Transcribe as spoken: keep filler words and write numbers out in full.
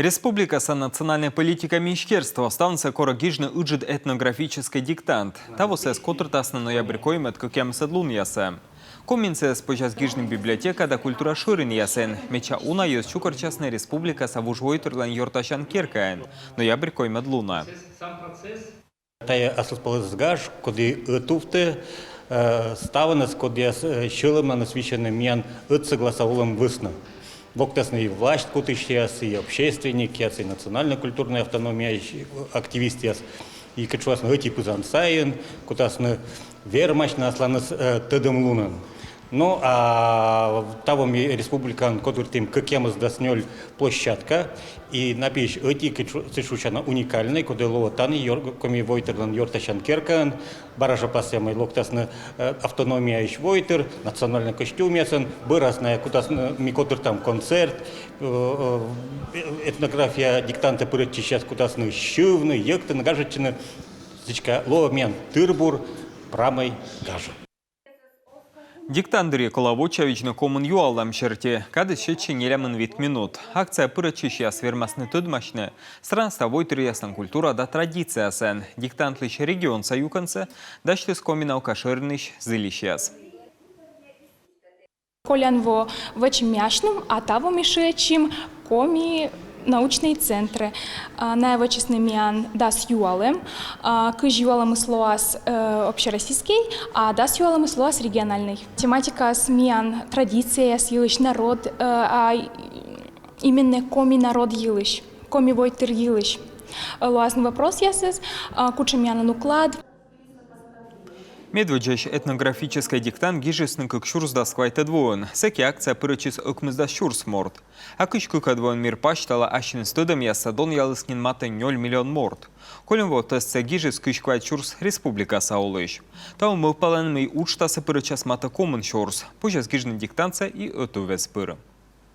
Республикаса национальнӧй политика министерство ставнысӧ корӧ гижны ыджыд этнографическӧй диктант. Таво сійӧс котыртасны ноябрь коймӧд — кӧкъямысӧд лунъясӧ. Комиын сійӧс позяс гижны библиотека да культура шӧринъясын. Медся уна йӧз чукӧртчасны республикаса вужвойтырлӧн ёртасян керкаын ноябрь коймӧд лунӧ. Тайӧ аслыспӧлӧс гаж, коді ӧтувтӧ, э, ставныс, кодъяс, э, сьӧлӧмнаныс висьӧны миян ӧтсӧгласа олӧм вӧсна. Локтасны и власть кутысьяс, и общественникъяс, и национально-культурнӧй автономияысь активистъяс. И кыдз шуасны, ӧти пызан сайын кутасны вермасьны асланыс, э, тӧдӧмлунӧн. Ну, а таво ми республикаын котыртім кӧкъямысдас нёль площадка, и на пиысь ӧти, кыдз шу-, сідз шусяна, уникальнӧй, коді лоӧ тані ёр-, Коми войтырлӧн ёртасян керкаын. Бара жӧ пасъям, мый локтасны, э, автономияысь войтыр национальнӧй костюмъясӧн, бӧрас найӧ кутасны, ми котыртам концерт, э, э, этнография диктантӧ пырӧдчысьяс кутасны сьывны, йӧктыны, гажӧдчыны. Сідзкӧ, лоӧ миян тыр-бур прамӧй гаж. Диктант дырйи колӧ вочавидзны комын юалӧм серти. Кадыс сетсьӧ нелямын вит минут. Акцияӧ пырӧдчысьяс вермасны тӧдмасьны странаса войтыръяслӧн культура да традицияясӧн, диктантлысь регионса юкӧнсӧ дасьтіс Коми наука шӧринысь зільысьяс. Колян во вӧчим ми асьным, а таво ми шыӧдчим Коми научнӧй центрӧ. А, найӧ вӧчисны миян дас юалӧм. А, кызь юалӧмыс лоас, э, общероссийскӧй, а дас юалӧмыс лоас региональнӧй. Тематикаыс миян традицияяс йылысь, народ, э, а, именно коми народ йылысь, коми войтыр йылысь. Э, лоасны вопросъясыс, а, кутшӧм миянлӧн уклад. Медводдзаысь этнографическӧй диктант гижисны кык сюрс дас квайтӧд воын. Сэки акцияӧ пырӧдчис ӧкмысдас сюрс морт. А кызь кыкӧд воын мир пасьтала ассьыныс тӧдӧмъяссӧ донъяліс нин матӧ нёль миллион морт. Кольӧм во тестсӧ гижис кызь квайт сюрс республикаса олысь. Таво мӧвпалӧны, мый уджтасӧ пырӧдчас матӧ комын сюрс. Позяс гижны диктантсӧ и ӧтуввез пыр.